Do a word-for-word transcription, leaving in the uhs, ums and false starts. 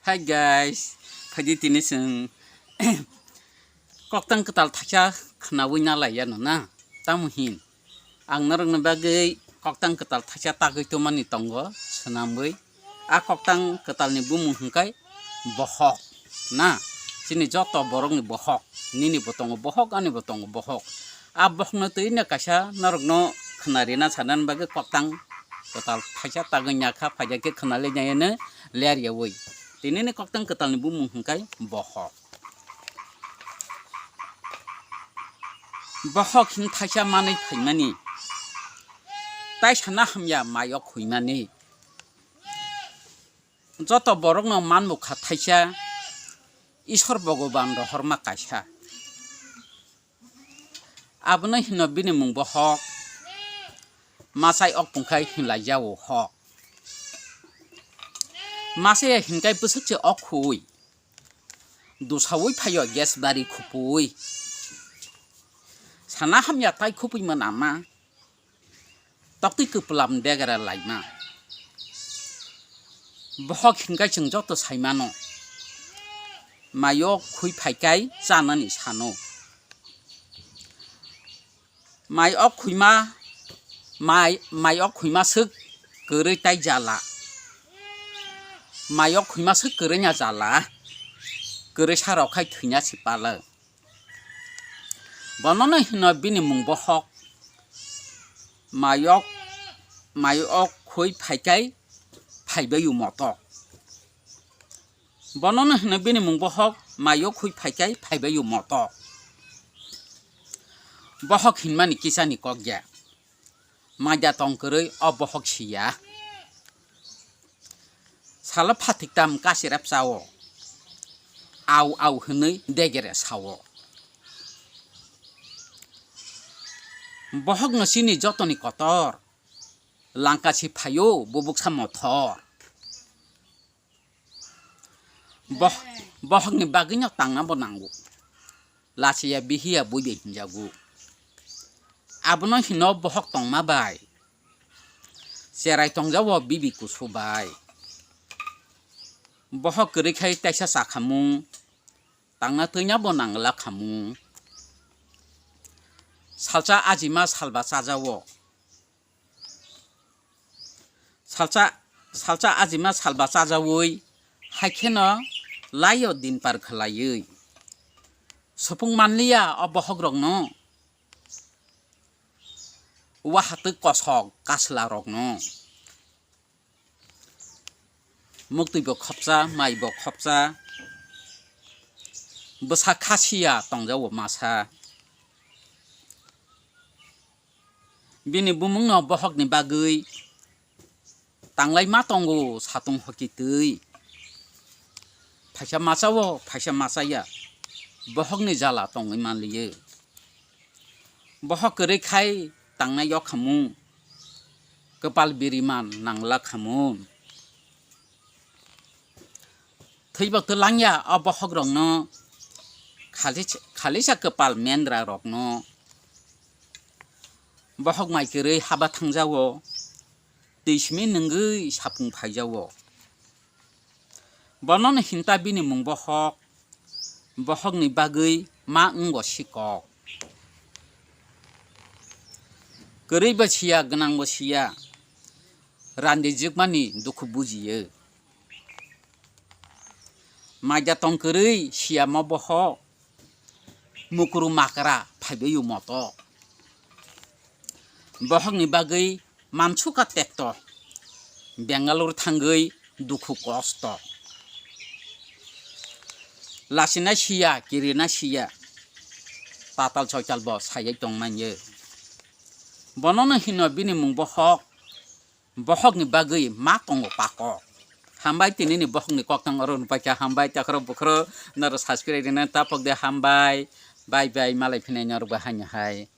Hi guys, phaidi tini chwng koktang kwtal thaisa khnawi nalai yano na, tamo hin? Ang norokni bagwi koktang kwtal thaisa tagwi tongmani tongo swnamwi. A koktang kwtalni bumung hwnkhe bohok na, chini joto borokni bohok, nini bo tongo bohok, ani bo tongo bohok. A bohokno twi no kaisa norokno khna rina sanani bagwi koktang kwtal thaisa tagwi nya kha, phaikhe khna le nya hino ler yawi. Tinini koktang kwtalni bumung hwnkhe bohok. Bohok hin thaisa manwi phaimani, tai sana hamya mayo khuimani. Joto borokno manmukha thaisa, Isor Bhogoban rohorma kaisa. Abono hino bini mung bohok, machai ok pungkhai hinlai jao hok. Machai hinkai bwswk se ok khui, dusaui phaio gas bari khupui. Sana hamya tai khupui manama. Toktwi kwplam degera laima. Bohok hinkai chwng joto saimano. Mayo khui phaikai chanani sano. Mai ok khuima, mai, mai ok khuima swk kwrwi tai jala. Mai ok khuima swk kwrwi nya jala. Kwrwi sa rok khai thwina si pala. Bonono hino bini mung bohok. Mai ok, mai ok khui phaikai phaibai u motok. Bonono hino bini mung bohok, mai ok khui phaikai phaibai u motok. Bohok hinmani kisani kok ya. Maida tong kwrwi o bohok siya. Salo phatik tam kasirap sao. Au au hwnwi degere sao. Bohokno chini jotoni kotor. Langka si phaio bubuksa mothor. Boh-, bohokni bagwino tangna bo nango. Lachiya bihiya buibai hinjago. Abono hino bohok tongma bai. Cherai tongjao bibi kusu bai. Bohok kwrwi khai taisa chakhamung. Tangna twina bo nangla khamung. Salsa ajima salba chajao. Salsa, salsa ajima salba chajawi, haikheno laio din par khwlaiwi. Supung manliya o bohok rokno. Wahatwi kosok kasla rokno. Muktwi bo khopsa, mai bo khopsa. Bwsa khasiya tongjao masa. Bini bumungno bohokni bagwi tanglai ma tongo satung hoki twi. Phaisa masa o, phaisa masa ya, bohokni jala tongwi manliyo. Bohok kwrwi khai tangnai o khamung, kwpal biriman nangla khamung. Thwibo twlangya o bohok rokno, khali, khalisa kwpal mendra rokno. Bohok mai kwrwi haba thangjao, twi simi nwngwi sapung phaijao. Bonono hinta bini mung bohok, bohokni bagwi ma wngo sikok. Kwrwi bo siya, gwnang bo siya, randijwkmani dukhu bujiyo. Maida tong kwrwi siyamo bohok, mukuru makra phaibaio moto. Bohokni bagwi mansuka tekto, Bengaluru thangwi dukhu kosto. Lachina siya, kirina siya, tatal soital bo sayai tongmanya. Bonono hino bini mung bohok. Bohokni bagwi ma tongo pakok. Hambai tinini bohokni koktang oro nupaikha, hambai takhoro bukhoro noro subscribe rina tapok de, hambai. Bye bye, malai phinai norok bo haino hai.